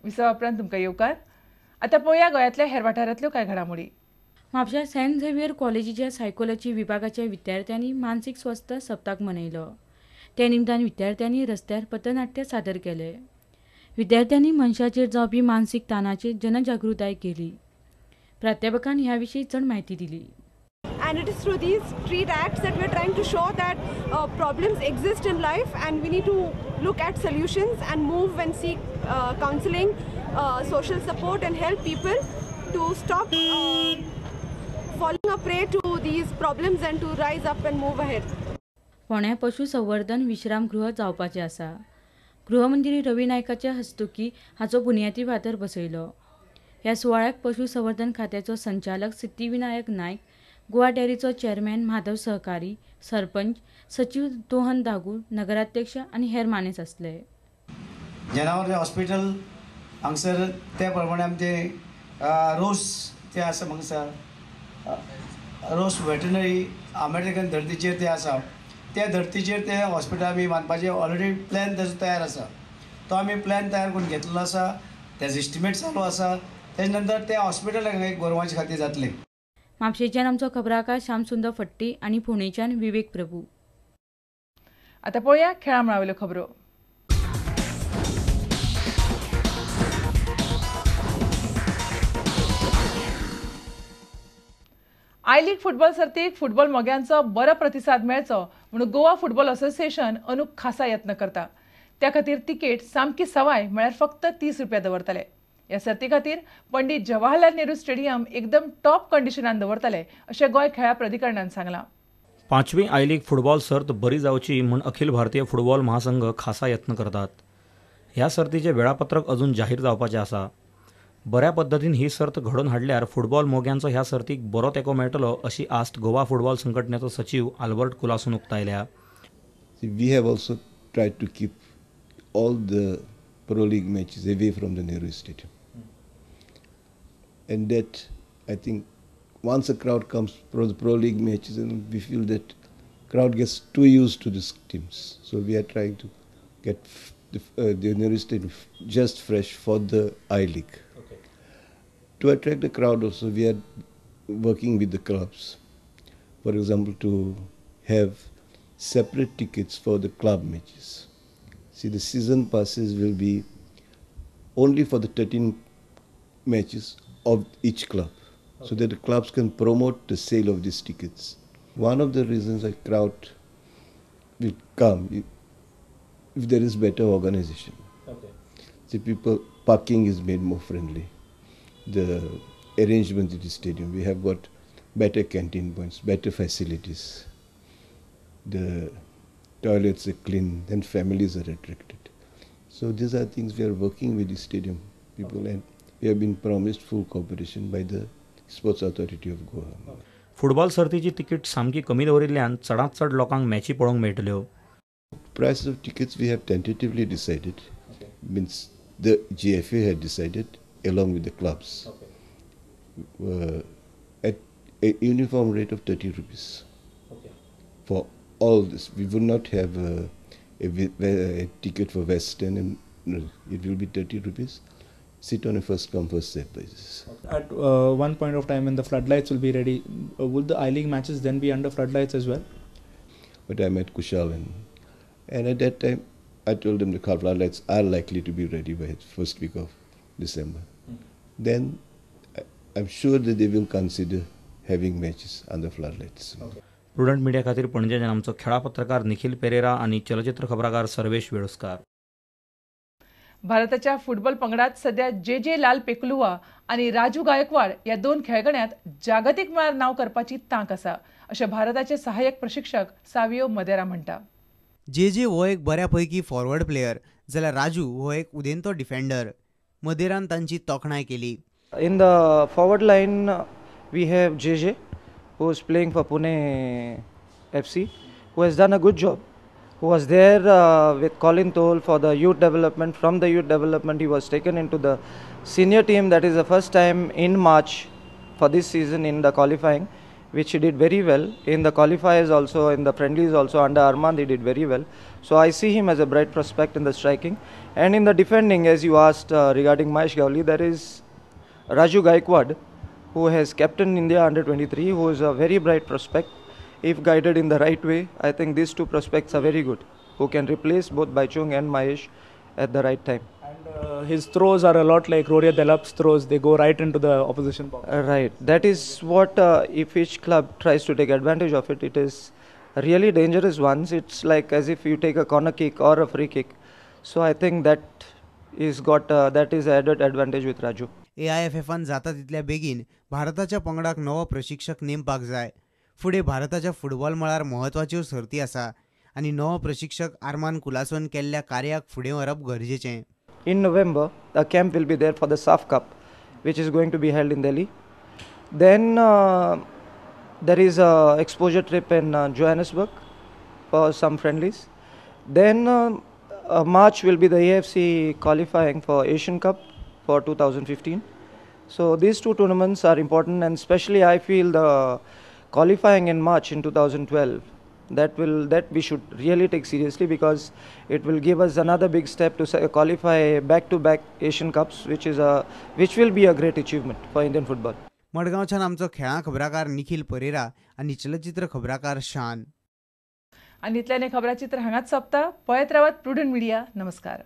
विसवा उपरांत तुमकां येवकार. आतां पळोवया गोंयांतल्या हेर वाठारांतल्यो कांय घडामोडी. म्हापश्या सेंट झेवियर कॉलेजीच्या सायकोलॉजी विभागाच्या विद्यार्थ्यांनी मानसीक स्वस्थ सप्तक मनयलो. ते निमतान विद्यार्थ्यांनी रस्त्यार पथनाट्य सादर केले. विद्यार्थ्यांनी मनशाचेर जावपी मानसीक ताणाचेर जनजागृताय केली. प्राध्यापकान ह्या विशीं चड म्हायती दिली. And it is through these street acts that we are trying to show that problems exist in life and we need to look at solutions and move and seek counseling, social support and help people to stop falling a prey to these problems and to rise up and move ahead. फोंड्या पशुसंवर्धन विश्रामगृह जावपाचें आसा. गृहमंत्री रवी नायकाच्या हस्तुकी हाचो बुन्यादी फातर बसयलो. ह्या सुवाळ्याक पशुसंवर्धन खात्याचो संचालक सिद्धिविनायक नायक, गोवा डेअरीचो चेअरमॅन माधव सहकारी, सरपंच सचिव दोहन दागू, नगराध्यक्ष आनी हेर मानेस्त आसले. जनावर हॉस्पिटल हांगसर त्या प्रमाणे आमचे रोस ते आसा हांगसर रोस वेटनरी अमेरिकन धर्तीचेर ते आसा. त्या धर्तीचेर ते हॉस्पिटल आमी बांदपाचे ऑलरेडी प्लॅन ताजो तयार आसा. तो आमी प्लॅन तयार करून घेतलेलो आसा. तेजो एस्टिमेट चालू आसा. तेजे नंतर ते हॉस्पिटल एक गोरवांचे खातीर जातलें. म्हापशेंच्यान आमचो खबराकार श्यामसुंदर फट्टी आनी पुणेच्यान विवेक प्रभू. आतां पळोवया खेळां मळावेल्यो खबरो. I league फुटबॉल सर्तीक फुटबॉल मोग्यांचो बरो प्रतिसाद मेळचो म्हणून गोवा फुटबॉल असोसिएशन अंदू खासा यत्न करता. त्या खातीर तिकेट सामकी सवाय म्हळ्यार फक्त 30 रुपया दवरतले. ह्या सर्ती खातीर पंडित जवाहरलाल नेहरू स्टेडियम एकदम टॉप कंडिशनान दवरतले अशें गोंय खेळां प्राधिकरणान सांगलां. 5वी I league फुटबॉल सर्त बरी जावची म्हूण अखिल भारतीय फुटबॉल महासंघ खासा यत्न करतात. ह्या सर्तीचें वेळापत्रक अजून जाहीर जावपाचें आसा. बऱ्या पद्दतीन ही सर्त घडोवन हाडल्यार फुटबॉल मोग्यांचो ह्या सर्तीक बरो तेंको मेळटलो अशी आस्त गोवा फुटबॉल संघटनेचो सचीव आल्बर्ट कुलासून उक्तायल्या. We have also tried to keep all the Pro League matches away from the Nehru Stadium. And that, I think, once a crowd comes for the Pro League matches, and we feel that crowd gets too used to these teams. So we are trying to get the Nehru Stadium just fresh for the I League. Okay. To attract the crowd also, we are working with the clubs. For example, to have separate tickets for the club matches. See, the season passes will be only for the 13 matches of each club, okay, so that the clubs can promote the sale of these tickets. One of the reasons a crowd will come if there is better organization. Okay. See, people, parking is made more friendly. The arrangement in the stadium, we have got better canteen points, better facilities. The toilets are clean, then families are attracted. So these are things we are working with the stadium people, and we have been promised full cooperation by the Sports Authority of Goa. Football सर्तीची ticket सामकी कमी दवरिल्ल्यान चडांत चड लोकांक मॅची पळोवंक मेळटल्यो. Price of tickets we have tentatively decided. Okay. Means the GFA had decided along with the clubs. Okay. At a uniform rate of 30 rupees. Okay. For all this, we would not have a ticket for Western, and no, it will be 30 rupees. Sit on a first come first served basis. At one point of time when the floodlights will be ready, will the I League matches then be under floodlights as well? But I met Kushal and at that time I told them the floodlights are likely to be ready by the first week of December. Mm. Then I'm sure that they will consider having matches under floodlights. Okay. Prudent media खातीर पणजेच्यान आमचो खेळा पत्रकार निखिल पेरेरा आनी चलचित्र खबराकार सर्वेश वेळुस्कार. भारताच्या football पंगडात सध्या जे जे लाल पेकलुआ आनी राजू गायकवाड ह्या दोन खेळगड्यांत जागतीक मळार नांव करपाची तांक आसा अशें भारताचे सहाय्यक प्रशिक्षक सावियो मदेरा म्हणटा. जे जे हो एक बऱ्या पैकी फॉरवर्ड प्लेयर जाल्यार राजू हो एक उदेंतो डिफेंडर. मदेरान तांची तोखणाय केली. In the forward line we have J J who is playing for Pune FC, who has done a good job, who was there with Colin Toll for the youth development. From the youth development, he was taken into the senior team. That is the first time in March for this season in the qualifying, which he did very well. In the qualifiers also, in the friendlies also, under Armand, he did very well. So I see him as a bright prospect in the striking. And in the defending, as you asked regarding Mahesh Gawli, there is Raju Gaikwad, who has captained India under 23, who is a very bright prospect. If guided in the right way, I think these two prospects are very good, who can replace both Baichung and Mahesh at the right time. And his throws are a lot like Rory Delap's throws. They go right into the opposition box. Right. That is what, if each club tries to take advantage of it, it is really dangerous ones. It's like as if you take a corner kick or a free kick. So I think that is got that is added advantage with Raju. AIFFान जाता तितल्या बेगीन भारताच्या पंगडाक नवो प्रशिक्षक नेमपाक जाय. फुडें भारताच्या फुटबॉल मळार म्हत्वाच्यो सर्ती आसा आनी नवो प्रशिक्षक आर्मान कुलासोन केल्ल्या कार्याक फुडें व्हरप गरजेचें. In November, a camp will be there for the SAFF Cup, which is going to be held in Delhi. Then there is a exposure trip in Johannesburg for some friendlies. Then March will be the AFC qualifying for Asian Cup for 2015. So these two tournaments are important, and especially I feel the qualifying in March in 2012, that we should really take seriously, because it will give us another big step to qualify back-to-back Asian Cups, which will be a great achievement for Indian football. मडगांवच्यान आमचो खेळां खबराकार निखिल परेरा आनी चलचित्र खबराकार शान. आनी इतल्यान खबराचित्र हांगाच सोंपता. पळयत रावात प्रुडंट मिडिया. नमस्कार.